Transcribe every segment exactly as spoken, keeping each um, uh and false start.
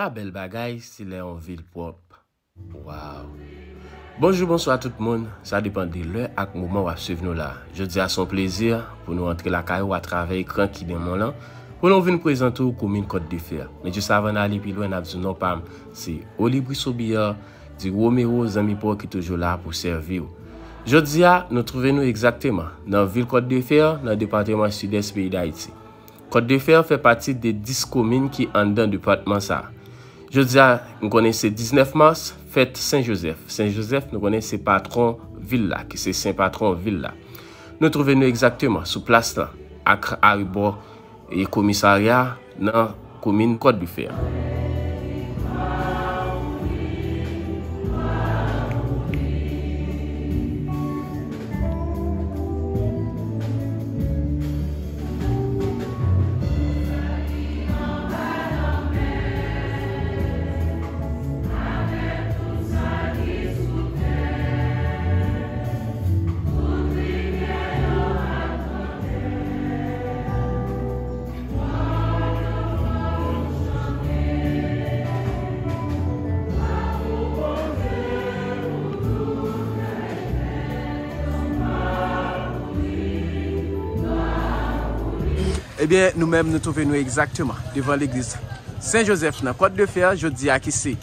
Pa bèl bagay, se lè yon vil pwòp. Waw. Bonjou, bonswa tout moun. Sa depann de lè ak moman w ap swiv nou la. Jodi a se yon plezi pou nou antre lakay ou atravè ekran ki nan men w lan, pou nou vin prezante w komin Kòt de Fè. Men jis avan n ale pi lwen, n ap di w non pa m, se Olibris Obiyar, di Romero, zanmi pa w ki toujou la pou sèvi w. Jodi a, nou twouve nou egzakteman nan vil Kòt de Fè, nan depatman Sidès peyi Dayiti. Kòt de Fè fè pati de dis komin ki anndan depatman sa a. Jodi a, nou konnen se diznèf mas, fèt Sen Jozèf. Sen Jozèf, nou konnen se patwon vil la, ki se sen patwon vil la. Nou twouve nou egzakteman sou plas lan, ak arebò e komisarya nan komin Kòt de Fè. Ebyen, nou menm, nou twouve nou egzakteman devan legliz Sen Jozèf nan Kòt de Fè, jodi a ki se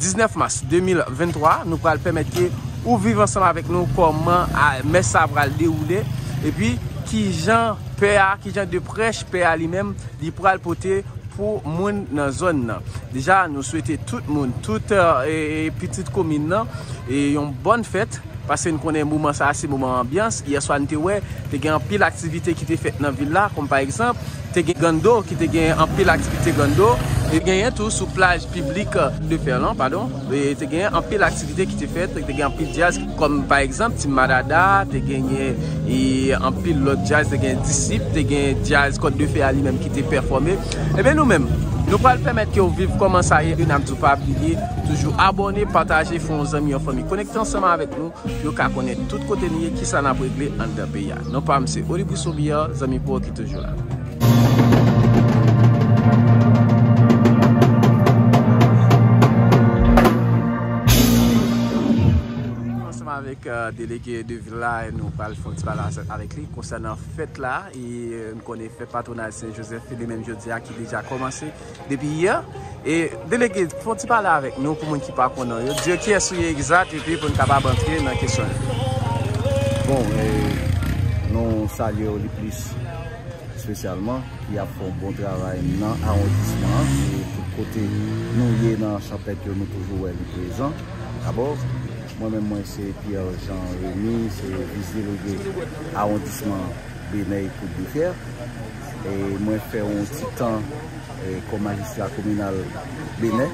diznèf mas de mil venntwa. Nou pral pèmèt ke ou viv ansanm avèk nou kòman a, mès sa pral dewoule, epi kijan pè a, kijan de prèch pè a li menm li pral pote pou moun nan zòn nan. Deja, nou swete tout moun, tout, e, e, pitit komin nan, e, yon bòn fèt, paske n konnen moman sa a se moman anbyans. Yè swa n te wè, te gen anpil aktivite ki te fèt nan vil la, kòm pa egzanp, te gen gando, ki te gen anpil aktivite gando, e genyen tou sou plaj piblik de Fè lan, padon, e te gen anpil aktivite ki te fèt, te gen anpil djaz, kòm pa egzanp, Team Madada, te genyen, e, anpil lòt djaz, te gen Disip, te gen djaz Kòt de Fè a li menm ki te pèfòme. Ebyen, nou menm, nou pral pèmèt ke w viv kòman sa ye, e n ap di w pa bliye, toujou abòne, pataje, fè yon zanmi, yon fanmi konekte ansanm avèk nou, pou yo ka konnen tout kote nou ye, kisa n ap regle anndan peyi a. Non pa m se Olibris Obiyar, zanmi pa w ki toujou la. Ansanm avèk, e, delege de vil la, e nou pral fè yon ti pale avèk li konsènan fèt la, e, e, n konnen fèt patwonaj Sen Jozèf, li menm jodi a ki deja kòmanse depi yè. E, delege, fè yon ti pale avèk nou pou moun ki pa konnen w yo. Di yo kiyès ou ye egzat, epi pou n kapab antre nan kesyon yo. Bon, e, nou salye Olibris espesyalman, ki ap fè yon bon travay nan awondisman an. E tout kote nou ye nan chanpèt yo, nou toujou wè li prezan. Dabò, mwen menm, mwen se Pierre Jean Remy, se vis delege awondisman Benè e Kòt de Fè. E mwen fè yon ti tan, e, kòm majistra kominal Benè,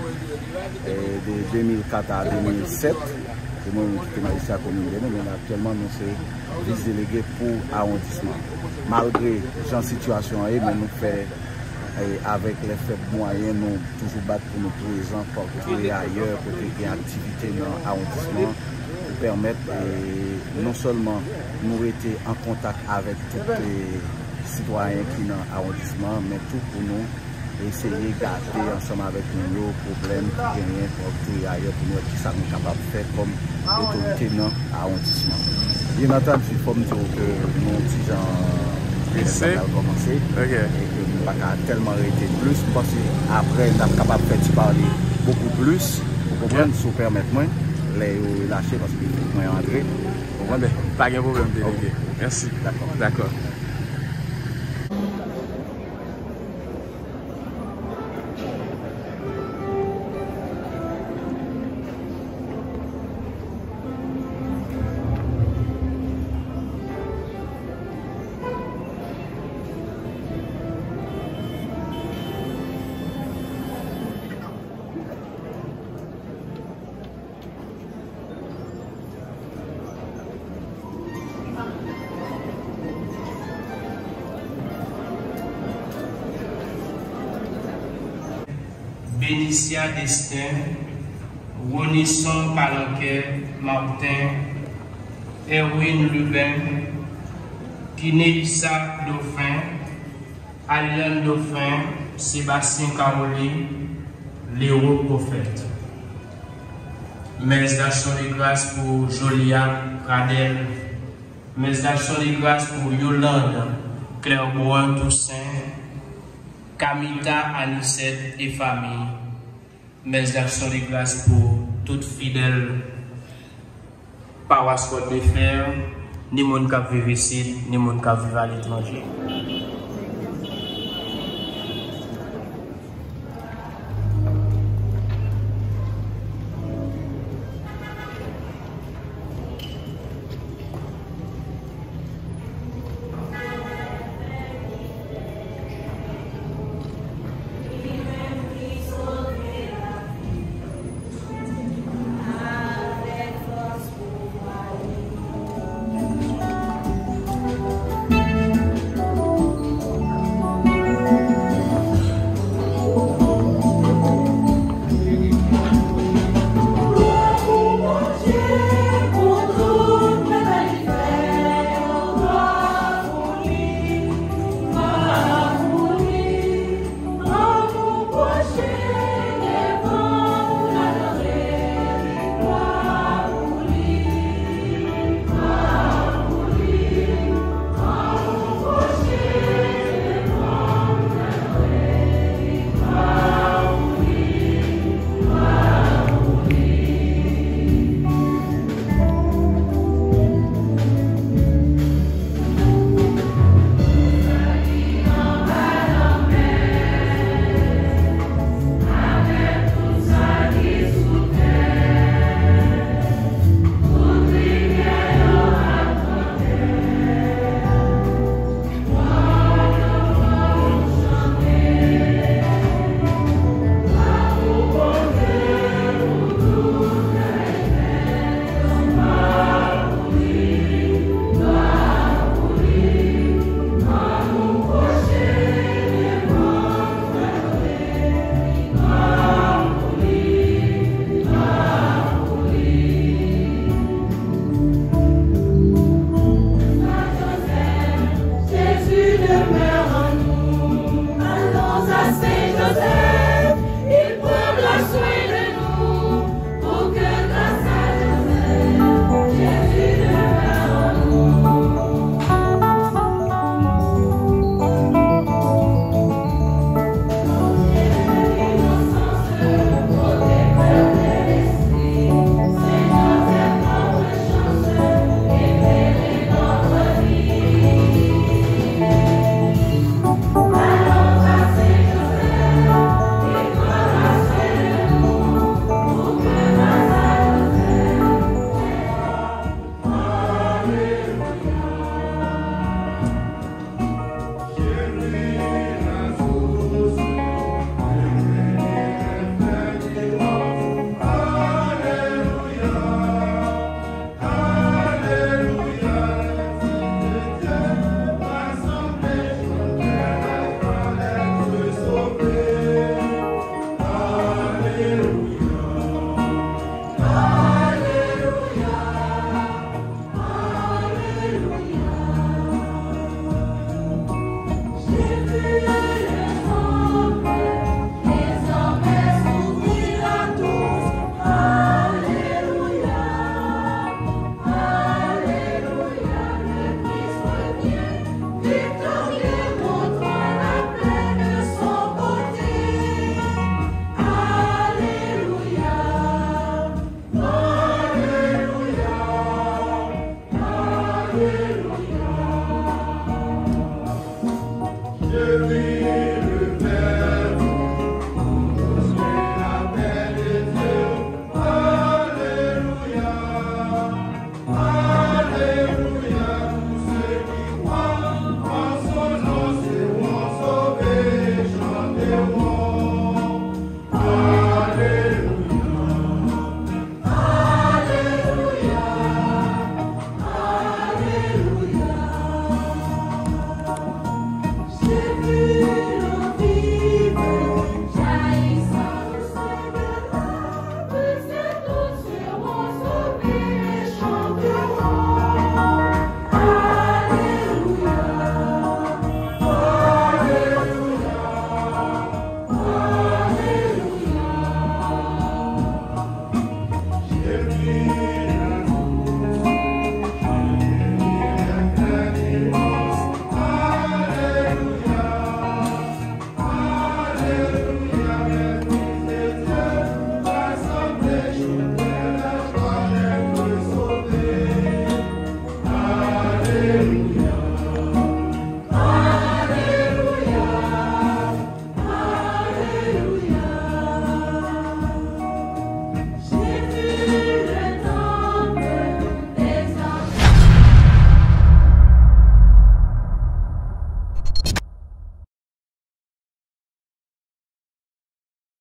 e, de de mil kat a de mil sèt. Se mwen menm ki te majistra komin Benè, men aktyèlman nou se vis delege pou awondisman. Malgre jan sitiyasyon an ye, men nou fè, e, avèk lè fèb mwayen, nou toujou bat pou nou prezan, pa w kote ayè, kote gen aktivite nan awondisman an, pou pèmèt, e, non sèlman nou rete an kontak avèk tout, e, sitwayen ki nan awondisman an, men tou pou nou eseye gade ansanm avèk nou yo pwoblèm ki genyen, pa w kote ayè, pou nou wè kisa nou kapab fè kòm otorite nan awondisman. Byen antandi, fò m di w ke nou ti jan prese, pral kòmanse, e ke nou pa ka tèlman rete plis. M panse apre n ap kapab fè ti pale bokou plis, ou konprann, si w pèmèt mwen, lè yo relache, paske fòk mwen antre, ou konprann? Pa gen pwoblèm, delege. Mèsi. Dakò. Dakò. Benicia Destin, Ronison Palanquet Martin, Erwin Lubin, Kineissa Dauphin, Alian Dauphin, Sébastien Caroli, Lero Pwofèt. Mès d'aksyon de gras pou Jolia Pradel. Mès d'aksyon de gras pou Yolande Claiborne Toussaint, Kamita Anicet e fanmi. Mès d'aksyon de gras pou tout fidèl pawas Kòt de Fè, ni moun k ap viv isit, ni moun k ap viv aletranje. Jésus demeure en nous. Allons à Saint Joseph, il prendra soin de nous. Pour que grâce à Joseph, Jésus demeure en nous.